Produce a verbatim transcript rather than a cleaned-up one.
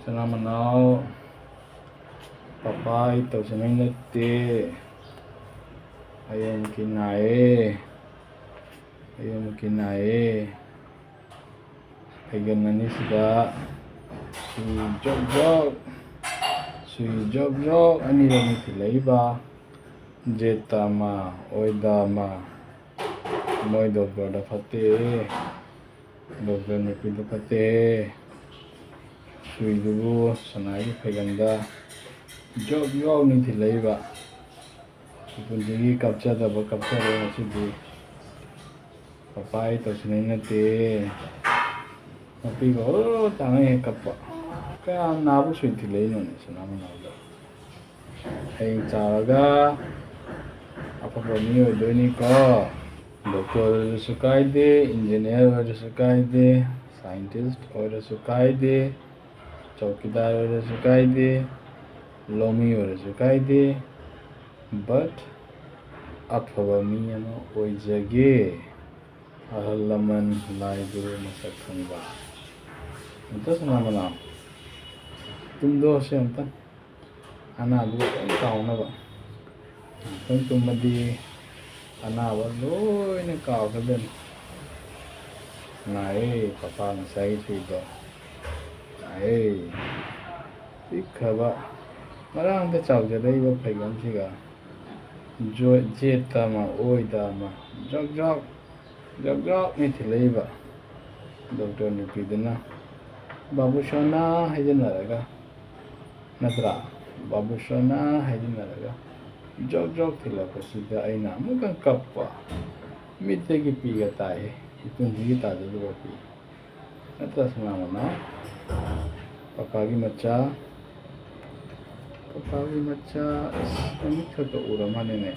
ꯁꯅꯥ ꯃꯅꯥꯎ, ꯄꯄꯥ ꯑꯩ ꯇꯧꯖꯅꯤꯡ ꯅꯠꯇꯦ꯫ ꯑꯩ ꯑꯃꯨꯛꯀꯤ ꯅꯥꯏꯌꯦ꯫ ꯑꯩ ꯑꯃꯨꯛꯀꯤ ꯅꯥꯏꯌꯦ꯫ ꯐꯩꯒꯟ ꯑꯅꯤꯁꯤꯗ ꯁꯨꯏ ꯖꯣꯛ ꯖꯣꯛ, ꯁꯨꯏ ꯖꯣꯛ ꯖꯣꯛ ꯑꯅꯤꯔꯛꯅꯤ ꯊꯤꯜꯂꯛꯏꯕ꯫ ꯖꯦꯠꯇ ꯑꯃ, ꯑꯣꯏꯗ ꯑꯃ꯫ ꯃꯣꯏ ꯗꯣꯛꯇꯔꯗ ꯐꯠꯇꯦ꯫ ꯗꯣꯛꯇꯔ ꯅꯨꯄꯤꯗ ꯐꯠꯇꯦ꯫ ꯁꯨꯏꯗꯨꯕꯨ ꯁꯅꯥꯒꯤ ꯐꯩꯒꯟꯗ ꯖꯣꯛ ꯖꯣꯛꯅꯤ ꯊꯤꯜꯂꯛꯏꯕ꯫ ꯄꯨꯟꯁꯤꯒꯤ ꯀꯞꯆꯗꯕ ꯀꯞꯆꯔꯣꯏ ꯉꯁꯤꯗꯤ꯫ ꯄꯄꯥ ꯑꯩ ꯇꯧꯁꯤꯟꯅꯩ ꯅꯠꯇꯦ꯫ ꯃꯄꯤꯒ ꯑꯣꯔꯣ ꯇꯥꯅ ꯍꯦꯛ ꯀꯞꯄ꯫ ꯀꯌꯥꯝ ꯅꯥꯕ ꯁꯨꯏ ꯊꯤꯜꯂꯛꯏꯅꯣꯅꯦ ꯁꯅꯥ ꯃꯅꯥꯎꯗ꯫ ꯍꯌꯦꯡ ꯆꯥꯎꯔꯒ ꯑꯐꯕ ꯃꯤ ꯑꯣꯏꯗꯣꯏꯅꯤꯀꯣ꯫ ꯗꯣꯛꯇꯔ ꯑꯣꯏꯔꯁꯨ ꯀꯥꯏꯗꯦ, ꯏꯟꯖꯤꯅꯤꯌꯥꯔ ꯑꯣꯏꯔꯁꯨ ꯀꯥꯏꯗꯦ, ꯁꯥꯏꯟꯇꯤꯁ ꯑꯣꯏꯔꯁꯨ ꯀꯥꯏꯗꯦ, ꯆꯧꯀꯤꯗꯥꯔ ꯑꯣꯏꯔꯁꯨ ꯀꯥꯏꯗꯦ, ꯂꯧꯃꯤ ꯑꯣꯏꯔꯁꯨ ꯀꯥꯏꯗꯦ, but ꯑꯐꯕ ꯃꯤ ꯑꯃ ꯑꯣꯏꯖꯒꯦ꯫ ꯑꯍꯜ ꯂꯃꯟ ꯂꯥꯏ ꯒꯨꯔꯨ ꯃꯁꯛ ꯈꯪꯕ꯫ ꯑꯝꯇ ꯁꯅꯥ ꯃꯅꯥꯎ, ꯇꯨꯝꯗꯣꯛꯑꯁꯤ ꯑꯝꯇ꯫ ꯑꯅꯥꯕꯗꯨ ꯂꯣꯏ ꯀꯥꯎꯅꯕ꯫ ꯉꯥꯛꯇꯪ ꯇꯨꯝꯃꯗꯤ ꯑꯅꯥꯕ ꯂꯣꯏꯅ ꯀꯥꯎꯈ꯭ꯔꯗꯕꯅꯤ꯫ ꯅꯥꯏꯌꯦ ꯄꯄꯥ ꯉꯁꯥꯏꯒꯤ ꯁꯨꯏꯗꯣ꯫ ꯅꯥꯏꯌꯦ꯫ ꯄꯤꯛꯈ꯭ꯔꯕ ꯉꯔꯥꯡꯗ ꯆꯥꯎꯖꯔꯛꯏꯕ ꯐꯩꯒꯟꯁꯤꯒ ꯖꯣ-, ꯖꯦꯠꯇ ꯑꯃ, ꯑꯣꯏꯗ ꯑꯃ, ꯖꯣꯛ ꯖꯣꯛ꯫ ꯖꯣꯛ ꯖꯣꯛꯅꯤ ꯊꯤꯜꯂꯛꯏꯕ꯫ ꯗꯣꯛꯇꯔ ꯅꯨꯄꯤꯗꯨꯅ ꯕꯥꯕꯨ ꯁꯣꯅꯥ ꯍꯥꯏꯖꯤꯟꯅꯔꯒ, ꯅꯠꯇ꯭ꯔꯥ? ꯕꯥꯕꯨ ꯁꯣꯅꯥ ꯍꯥꯏꯖꯤꯟꯅꯔꯒ ꯖꯣꯛ ꯖꯣꯛ ꯊꯤꯜꯂꯛꯄꯁꯤꯗ ꯑꯩꯅ ꯑꯃꯨꯛꯀ ꯀꯞꯄ꯫ ꯃꯤꯠꯇꯒꯤ ꯄꯤꯒ ꯇꯥꯏ꯫ ꯏꯄꯨꯟꯁꯤꯒꯤ ꯇꯥꯖꯗꯕ ꯄꯤ꯫ ꯅꯠꯇ꯭ꯔ ꯁꯅꯥ ꯃꯅꯥꯎ? ꯄꯄꯥꯒꯤ ꯃꯆꯥ, ꯄꯄꯥꯒꯤ ꯃꯆꯥ, ꯑꯁ, ꯃꯃꯤꯠ ꯈꯛꯇ ꯎꯔ ꯃꯥꯜꯂꯦꯅꯦ꯫